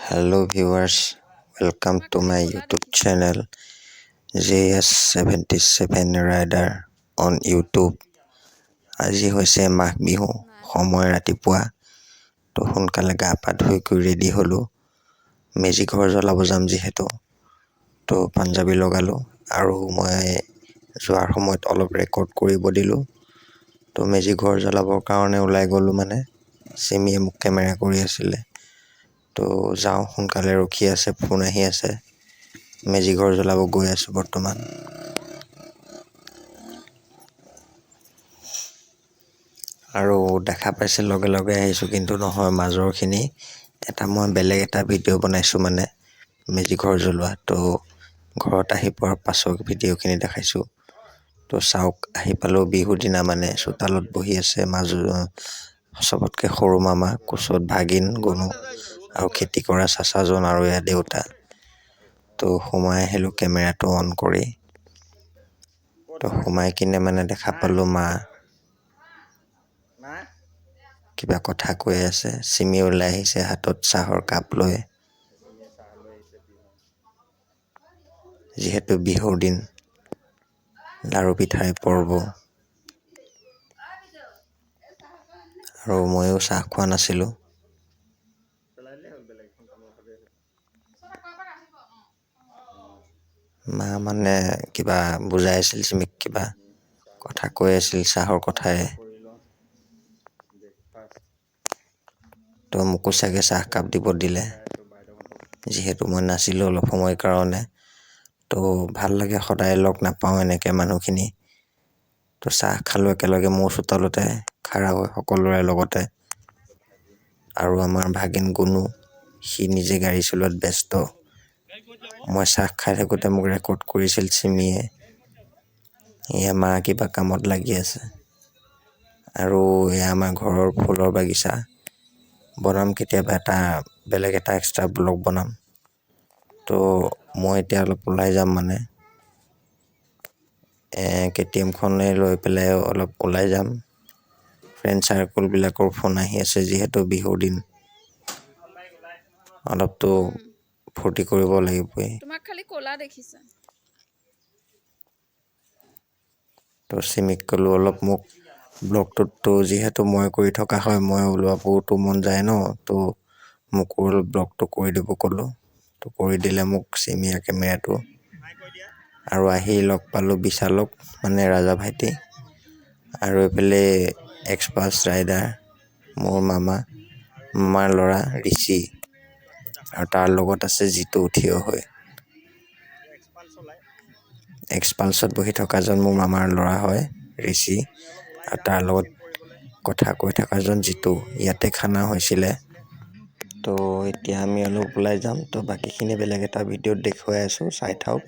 Hello viewers, welcome to my YouTube channel JS77 Rider on YouTube। আজি হৈছে মাঘ বিহু, সময় ৰাতিপুৱা। তো সোনকালে গা পা ধুই কৰি ৰেডি হ'লোঁ। মেজি ঘৰ জ্বলাব যাম যিহেতু, তো পাঞ্জাবী লগালোঁ আৰু মই যোৱাৰ সময়ত অলপ ৰেকৰ্ড কৰিব দিলোঁ। তো মেজি ঘৰ জ্বলাবৰ কাৰণে ওলাই গ'লোঁ, মানে চিমিয়ে মোক কেমেৰা কৰি আছিলে। তো যাওঁ সোনকালে, ৰখি আছে, ফোন আহি আছে। মেজি ঘৰ জ্বলাব গৈ আছোঁ বৰ্তমান। আৰু দেখা পাইছে লগে লগে আহিছোঁ, কিন্তু নহয়, মাজৰখিনি এটা মই বেলেগ এটা ভিডিঅ' বনাইছোঁ, মানে মেজি ঘৰ জ্বলোৱা। তো ঘৰত আহি পোৱাৰ পাছৰ ভিডিঅ'খিনি দেখাইছোঁ, তো চাওক। আহি পালোঁ বিহুৰ দিনা, মানে চোতালত বহি আছে মাজু চবতকৈ সৰু মামা, কোচত ভাগিন গুণু আৰু খেতি কৰা চাচাজন আৰু এয়া দেউতা। তো সোমাই আহিলোঁ কেমেৰাটো অন কৰি। তো সোমাই কিনে মানে দেখা পালোঁ মা কিবা কথা কৈ আছে, চিমি ওলাই আহিছে হাতত চাহৰ কাপ লৈ। যিহেতু বিহুৰ দিন, লাড়ু পিঠাৰে পৰ্ব। আৰু ময়ো চাহ খোৱা নাছিলোঁ। মা মানে কিবা বুজাই আছিল চিমিক, কিবা কথা কৈ আছিল চাহৰ কথাই। তো মোকো চাগে চাহকাপ দিব দিলে, যিহেতু মই নাছিলোঁ অলপ সময়ৰ কাৰণে। তো ভাল লাগে, সদায় লগ নাপাওঁ এনেকৈ মানুহখিনি। তো চাহ খালোঁ একেলগে মোৰ চোতালতে খাৰা হৈ সকলোৰে লগতে। আৰু আমাৰ ভাগিন গুণু, সি নিজে গাড়ী চলোৱাত ব্যস্ত। মই চাহ খাই থাকোঁতে মোক ৰেকৰ্ড কৰিছিল চিমিয়ে। এয়া মা কিবা কামত লাগি আছে। আৰু এয়া আমাৰ ঘৰৰ ফুলৰ বাগিচা। বনাম কেতিয়াবা এটা বেলেগ এটা এক্সট্ৰা ব্লগ বনাম। তো মই এতিয়া অলপ ওলাই যাম, মানে কেটিএমখনে লৈ পেলাই অলপ ওলাই যাম। ফ্ৰেণ্ড চাৰ্কলবিলাকৰ ফোন আহি আছে, যিহেতু বিহুৰ দিন, অলপতো ফূৰ্তি কৰিব লাগিবই। তোমাক খালি ক'লা দেখিছে। তো চিমিক ক'লোঁ অলপ মোক ব্লগটোততো যিহেতু মই কৰি থকা হয়, মই ওলোৱাবোৰতো মন যায় ন, তো মোকো অলপ ব্লগটো কৰি দিব ক'লোঁ। তো কৰি দিলে মোক চিমিয়ে কেমেৰাটো। আৰু আহি লগ পালোঁ বিশালক, মানে ৰাজা ভাইটি। আৰু এইফালে এক্সপালছ ৰাইডাৰ মোৰ মামা, মামাৰ ল'ৰা ঋষি, আৰু তাৰ লগত আছে জিতু থিয় হৈ। এক্সপালছত বহি থকাজন মোৰ মামাৰ ল'ৰা হয় ঋষি, আৰু তাৰ লগত কথা কৈ থকাজন জিতু। ইয়াতে খানা হৈছিলে। তো এতিয়া আমি অলপ ওলাই যাম। তো বাকীখিনি বেলেগ এটা ভিডিঅ'ত দেখুৱাই আছোঁ, চাই থাকক।